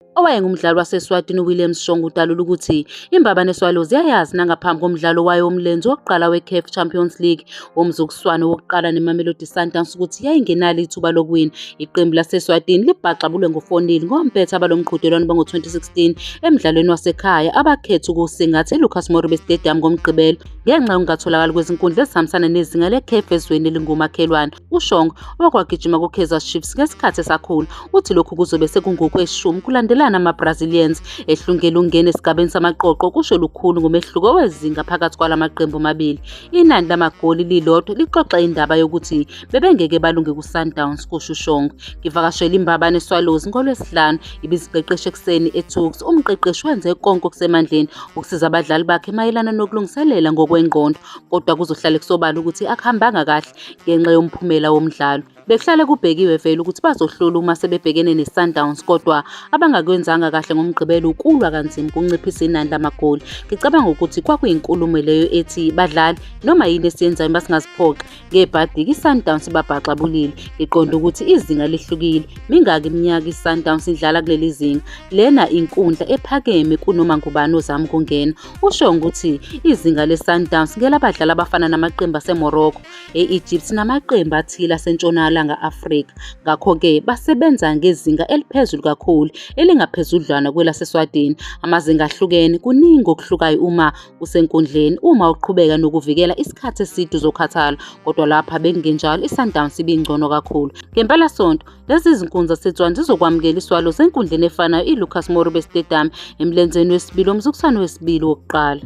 Owayengumdlali waseSwatini uWilliams Shonga udalula ukuthi iMbabane Swallows yayazi nangaphambi komdlalo wayo womlenze wokuqala weCAF Champions League womzukuswano wokuqala neMamelodi Sundowns ukuthi yayingenalo ithuba lokuwina. Iqembu laseSwatini libhaxabulwe ngo-4-0 ngompetha balo mqhudelwano bango-2016 emdlalweni wasekhaya abakhetha ukuwusingatha eLucas Moripe Stadium ngoMgqibelo ngenxa yokungatholakali kwezinkundla ezihambisana nezinga leCAF ezweni elingumakhelwane. UShongwe owakwagijima kuKaizer Chiefs ngesikhathi esakhula uthi lokhu kuzobe sekungokweshumi kulandelana ama-Brazilians ehlungela ukungena esigabeni samaqoqo kusho lukhulu ngomehluko wezinga phakathi kwala maqembu amabili. Inani lamagoli lilodwa lixoxa indaba yokuthi bebengeke balunge kuSundowns kusho uShongwe. Ngivakashele iMbabane Swallows ngoLwesihlanu ibiziqeqesha ekuseni eTuks. Umqeqeshi wenze konke okusemandleni ukusiza abadlali bakhe mayelana nokulungiselela ngokwengqondo kodwa kuzohlale kusobala ukuthi akuhambanga kahle ngenxa yomphumela womdlalo. Bekuhlale kubhekiwe vele ukuthi bazohlula uma sebebhekene neSundowns kodwa abangakwenzanga kahle ngoMgqibelo ukulwa kanzima ukunciphisa inani lamagoli. Ngicabanga ukuthi kwakuyinkulumo leyo ethi badlali noma yini esiyenzayo masingaziphoxi ngebhadi iSundowns ibabhaxabulile. Ngiqonda ukuthi izinga lihlukile. Mingaki iminyaka iSundowns idlala kuleli zinga? Lena inkundla ephakeme kunoma ngubani ozama ukungena. Usho ukuthi izinga leSundowns ngelabadlali abafana namaqembu aseMorocco, e-Egypt namaqembu athile aseNtshonalanga Afrika. Ngakho-ke basebenza ngezinga eliphezulu kakhulu elingaphezudlwana kwelaseSwatini. Amazinga ahlukene, kuningi okuhlukayo uma usenkundleni. Uma uqhubeka nokuvikela isikhathi eside uzokhathala, kodwa lapha bekungenjalo iSundowns ibingcono kakhulu. Ngempelasonto, lezi zinkunzi zaseTshwane zizokwamukela iSwallows enkundleni efanayo iLucas Moripe Stadium emlenzeni wesibili womzukuswano wesibili wokuqala.